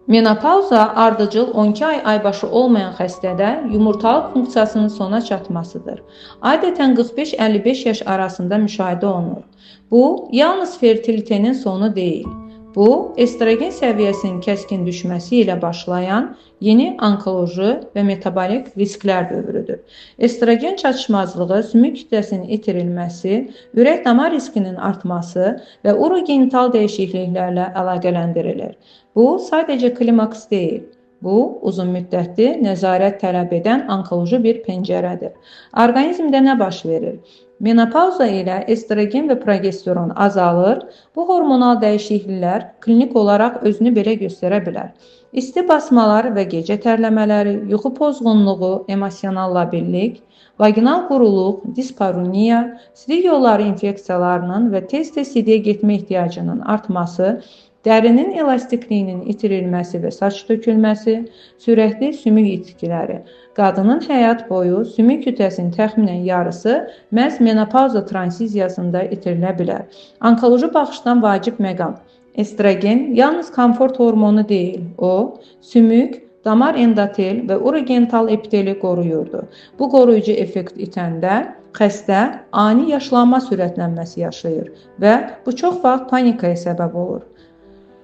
Menopauza ardıcıl 12 ay aybaşı olmayan xəstədə yumurtalıq funksiyasının sona çatmasıdır. Adətən 45-55 yaş arasında müşahidə olunur. Bu, yalnız fertilitenin sonu deyil. Bu, estrogen səviyyəsinin kəskin düşməsi ilə başlayan yeni onkoloji və metabolik risklər dövrüdür. Estrogen çatışmazlığı, sümük kütləsinin itirilməsi, ürək-damar riskinin artması və urogenital dəyişikliklərlə əlaqələndirilir. Bu, sadəcə klimaks deyil. Bu, uzun müddətli nəzarət tələb edən onkoloji bir pəncərədir. Orqanizmdə nə baş verir? Menopauza ilə estrogen və progesteron azalır. Bu hormonal dəyişikliklər klinik olaraq özünü belə göstərə bilər. İsti basmalar və gecə tərləmələri, yuxu pozğunluğu, emosional labillik, vaginal quruluq, disparuniya, sidik yolları infeksiyalarının və tez-tez sidiyə getmə ehtiyacının artması, dərinin elastikliyinin itirilməsi və saç tökülməsi, sürətli sümük itkiləri. Qadının həyat boyu sümük kütləsinin təxminən yarısı məhz menopauza transiziyasında itirilə bilər. Onkoloji baxışdan vacib məqam. Estrogen yalnız komfort hormonu deyil, o, sümük, damar endotel və urogenital epiteli qoruyurdu. Bu qoruyucu effekt itəndə xəstə ani yaşlanma sürətlənməsi yaşayır və bu çox vaxt panikaya səbəb olur.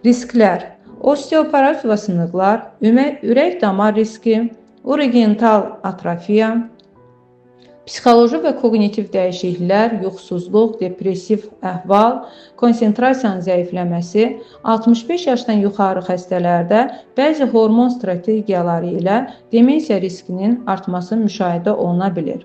Risklər: osteoporoz və sınıqlar, ürək-damar riski, urogenital atrofiya, psixoloji və koqnitiv dəyişikliklər, yuxusuzluq, depressiv əhval, konsentrasiyanın zəifləməsi, 65 yaşdan yuxarı xəstələrdə bəzi hormon strategiyaları ilə demensiya riskinin artması müşahidə oluna bilir.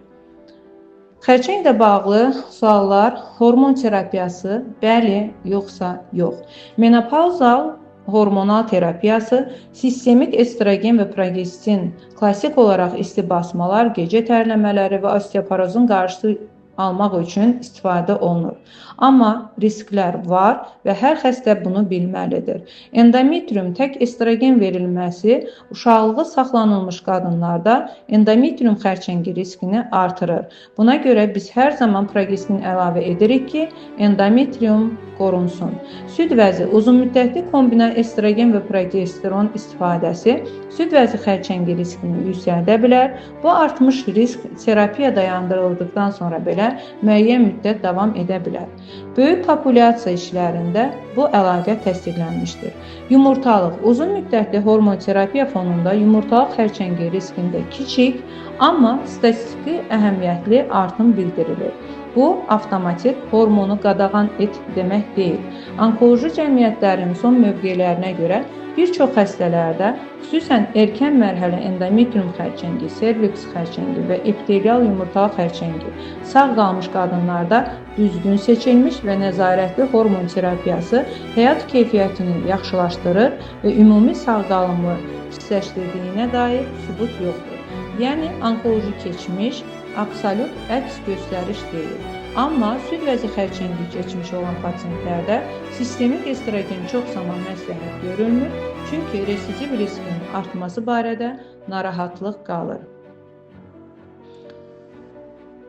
Xərçənglə bağlı suallar: hormon terapiyası, bəli, yoxsa yox. Menopauzal hormonal terapiyası, sistemik estrogen və progestin, klassik olaraq isti basmalar, gecə tərləmələri və osteoporozun qarşısı almaq üçün istifadə olunur. Amma risklər var və hər xəstə bunu bilməlidir. Endometrium tək estrogen verilməsi uşaqlığı saxlanılmış qadınlarda endometrium xərçəngi riskini artırır. Buna görə biz hər zaman progestin əlavə edirik ki, endometrium qorunsun. Süd vəzi uzunmüddətli kombinə estrogen və progesteron istifadəsi süd vəzi xərçəngi riskini yüksəldə bilər. Bu artmış risk terapiya dayandırıldıqdan sonra belə müəyyən müddət davam edə bilər. Böyük populyasiya işlərində bu əlaqə təsdiqlənmişdir. Yumurtalıq uzun müddətli hormon terapiya fonunda yumurtalıq xərçəngi riskində kiçik, amma statistiki əhəmiyyətli artım bildirilir. Bu, avtomatik hormonu qadağan et demək deyil. Onkoloji cəmiyyətlərin son mövqelərinə görə bir çox xəstələrdə, xüsusən erkən mərhələ endometrium xərçəngi, serviks xərçəngi və epitelial yumurtalıq xərçəngi sağ qalmış qadınlarda düzgün seçilmiş və nəzarətli hormon terapiyası həyat keyfiyyətini yaxşılaşdırır və ümumi sağ qalımı pisləşdirdiyinə dair sübut yoxdur. Yəni, onkoloji keçmiş absolut əks göstəriş deyil. Amma süd vəzi xərçəngi keçmiş olan pasientlərdə sistemik estrogen çox zaman məsləhət görülmür, çünki residiv riskinin artması barədə narahatlıq qalır.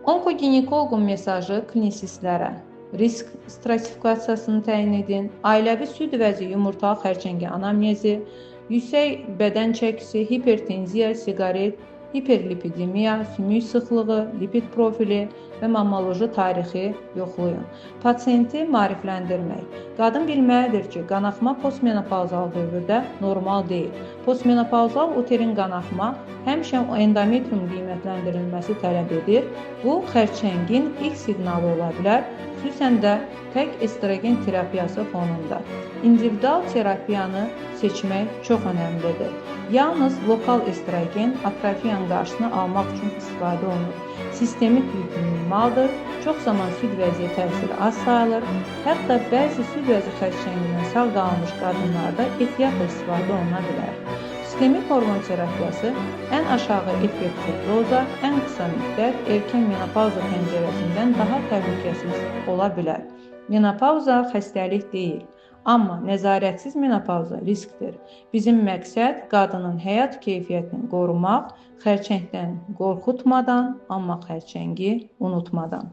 Onkoginekoloqun mesajı klinisistlərə: risk stratifikasiyasını təyin edin, ailəvi süd vəzi yumurtalıq xərçəngi anamnezi, yüksək bədən çəkisi, hipertenziya, siqaret, hiperlipidemiya, sümük sıxlığı, lipid profili və mammoloji tarixi yoxlayın. Pasiyenti maarifləndirmək. Qadın bilməlidir ki, qanaxma postmenopauzal dövrdə normal deyil. Postmenopauzal uterin qanaxma həmişə endometrium qiymətləndirilməsi tələb edir. Bu, xərçəngin ilk siqnalı ola bilər, xüsusən də tək estrogen terapiyası fonunda. İndividual terapiyanı seçmək çox önəmlidir. Yalnız lokal estrogen atrofiyanın qarşısını almaq üçün istifadə olunur. Sistemik yük minimaldır, çox zaman süd vəziyə təsiri az sayılır. Hətta bəzi süd vəzi xərçəngindən sağ qalmış qadınlarda ehtiyatla istifadə oluna bilər. Sistemik hormon terapiyası ən aşağı effektiv doza, ən qısa müddət erkən menopauza pəncərəsindən daha təhlükəsiz ola bilər. Menopauza xəstəlik deyil. Amma nəzarətsiz menopauza riskdir. Bizim məqsəd qadının həyat keyfiyyətini qorumaq, xərçəngdən qorxutmadan, amma xərçəngi unutmadan.